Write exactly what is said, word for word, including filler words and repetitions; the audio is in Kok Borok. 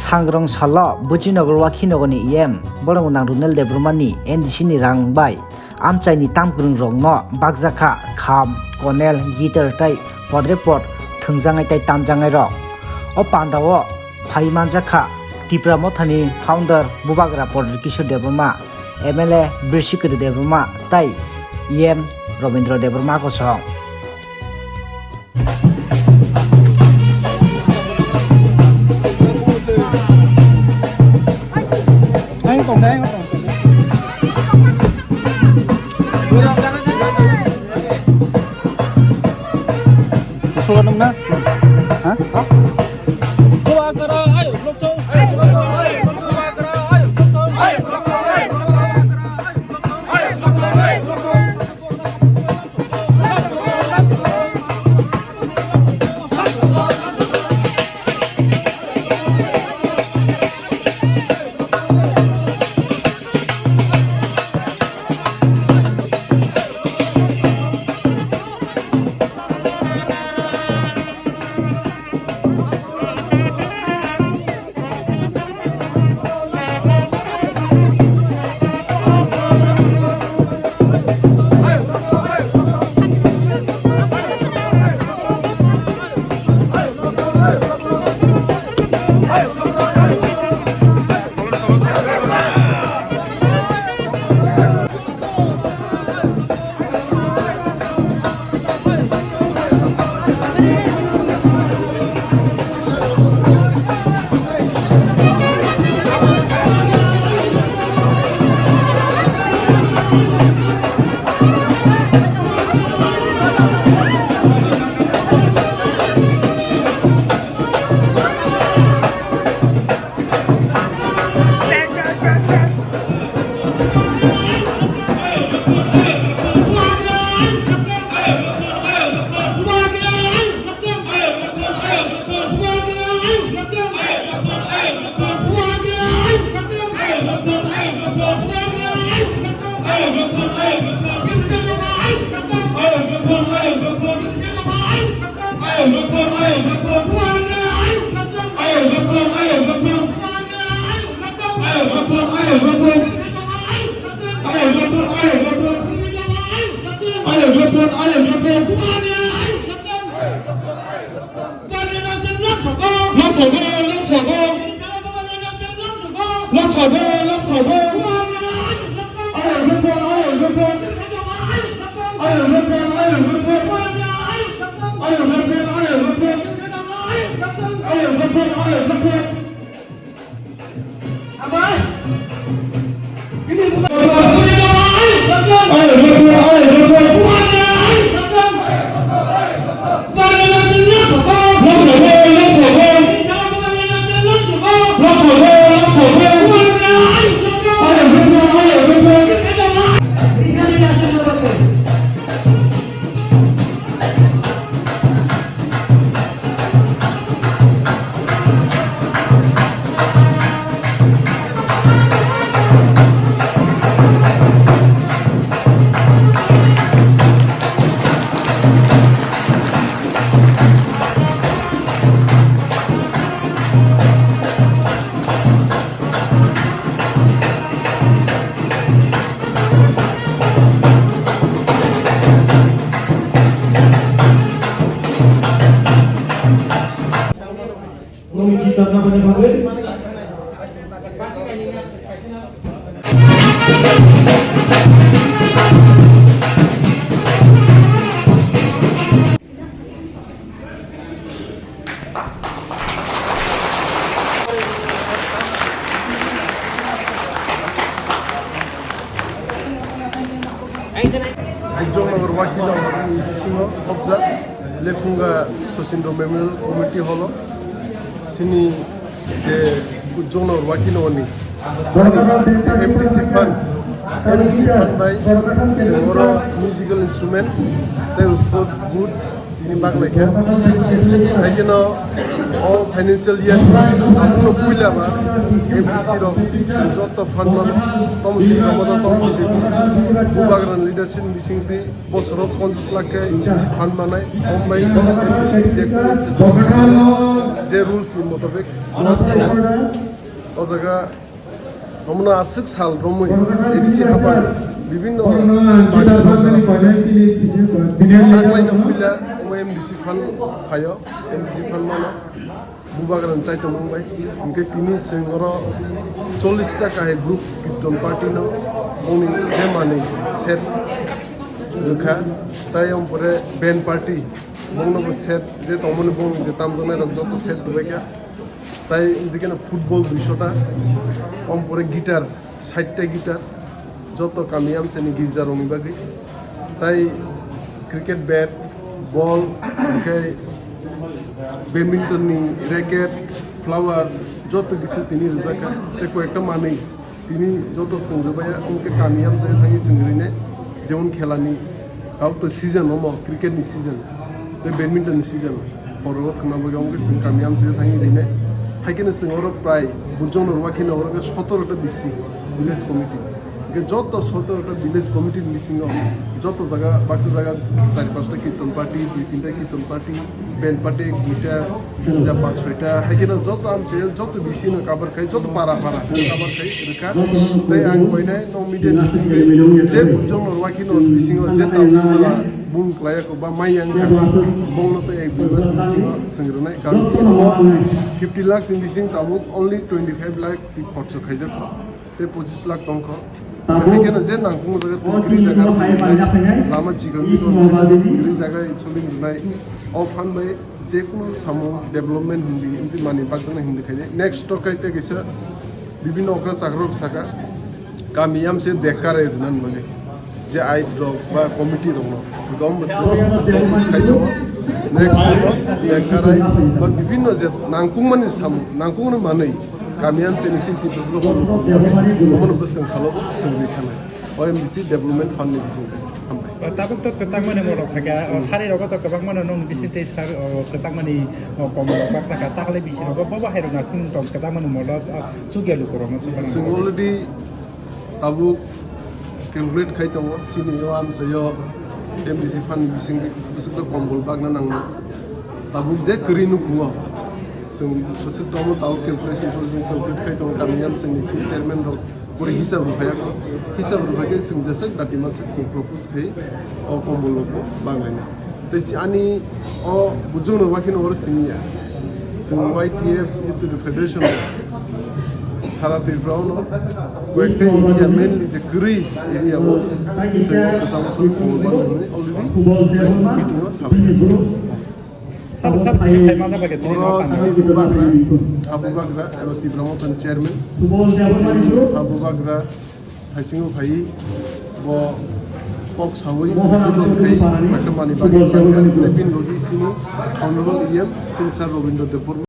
Sangrong salo Bujinagar Wakhinogorni E M Boromgwnang Runel Debbarmani N D C ni rang bai amchaini tamkwrwngrokno bakjakha kham, konel, guitar tei podrepot thwngjaknai tei tamjaknairok. O pandao phaiwi manjakha Tipra Mothani founder Bubagra Pradyot Kishore Debbarma, M L A Birsikri Debbarma tei E M Robindra Debbarma kosong. Ujjognagar Wakhinogor ni bisingo hopjak Lephunga Sachindra Memorial Community Hall o chini je Ujjognagar Wakhinogor ni M D C fund, M D C fund bai chwng oro musical instruments tei sport goods tini bak lai kha. Hai kheno o financial year abono puila ba M D C Sirok joto phan mano, tomo twi tomo da tomo twi. Bubagrani leadership bising twi bosoro ponchash lakh khe phan manai, ombai je rules ni motabik o jaga omono aswk sal romwi A D C habai bibinno party song taklaino puila omo M D C phan phaio, M D C phan mano. Bubagrani chaitomung bai. Hingke tini chwng oro chollish ta kahai group Kirtan party no bongni je manwi set rwkha. Tai ompore band party bongno bo set je tongmani bongni je tamjaknai rok joto set rwbaikha. Tai hingke football duisho ta, ompore guitar sait ta guitar, joto kami amchaini girja rokni bagwi. Tai cricket bat, ball, hingke badminton ni racket, flower, joto kisu tini rijak kha. Tei koi ekta manwi tini joto chwng rwbaiya, hingke kami amchaio thangwi chwng rwinai, jemon khela ni, tabuk to season omo, cricket ni season, tei badminton ni season. Borok thangna bagwi omo khe chwng kami amchaio thangwi rwinai. Hai kheno chwng oro prai burjong no rwbakheno oro khe sotoro ta bisi village committee. Hingke joto sotoro ta village committee ni bisingo joto jaga, baksa jaga chari pasta kirtan party, dui tinta kirtan party, band party, duita, tisa pach soita, hai kheno joto amchaio joto bisi no cover khai, joto para para cover khai rwkha. Tei ang koinai no media ni bisingtwi je burjong no rwbakheno bisingo je tabuk bung klai ya kok ba mai yang kha. Bongno to ek dui mas bisingo swng rwnai. Karon fifty lakhs ni bising tabuk only twenty five lakhs si khorcho khaijak kho. Tei pochis lakh tong kho. Hai kheno je nangkukmani jaga twi kwrwi jaga lama chikon kwrwi jaga soling rwnai. O phan bai je kunu samung development hindi, hindi mani bakjaknai hindi khainai. Next to kai tei kaisa bibinno okra chakrok saka. Kami amse dekare rwna nangmani. Je aid rok ba committee rok no gom bwswk buskang rok next rok bekarai ba bibinno je nangkukmani samung, nangkukmani manwi kami amse ni sinti bwswk rok omono bwskang salo swngwi thanai. O M D C development fund ni bising hambai. Tabuk to kwchangmani molok thaka, hari rogo to kwbangmano nung bising tei sar, o, kwchangmani, o, komorok baksa kha, takhwlai bisi rogo bobo hai rok nasing tong kwchangmani molok, o, chukya lukurokno swkang. Swng already tabuk calculate khai tongo, chini o amchaio M D C fund bising bwswk kombol bagna nango. Tabuk je kwrwi nukhungo, chwng bwswk tongo tabuk calculation, calculate khai tongo, kami amchaini chini chairman rok pore hisab rwphaiya kho, hisab rwphai khe chwng jeswk dati manswk chwng propose khai o kombol rokbo baglaina. Tei si ani o bujung rok bakhino oro simi ya. Chwng Y T F Youth Federation sara Tripura o no koyekta area, mainly je kwrwi area o chwng o kwcham bosor kombol baglainani already chwng meeting o salai. Sabo sabo tini khai mangna bagwi tini oro no sini bubagra, ha bubagra eba Tipra Mothani chairman. Sini ha bubagra haisingo phai bo kok sawi budol khai makamani bagwi tei bini logi sini Honorable E M sini Sir Robindra Debbarma.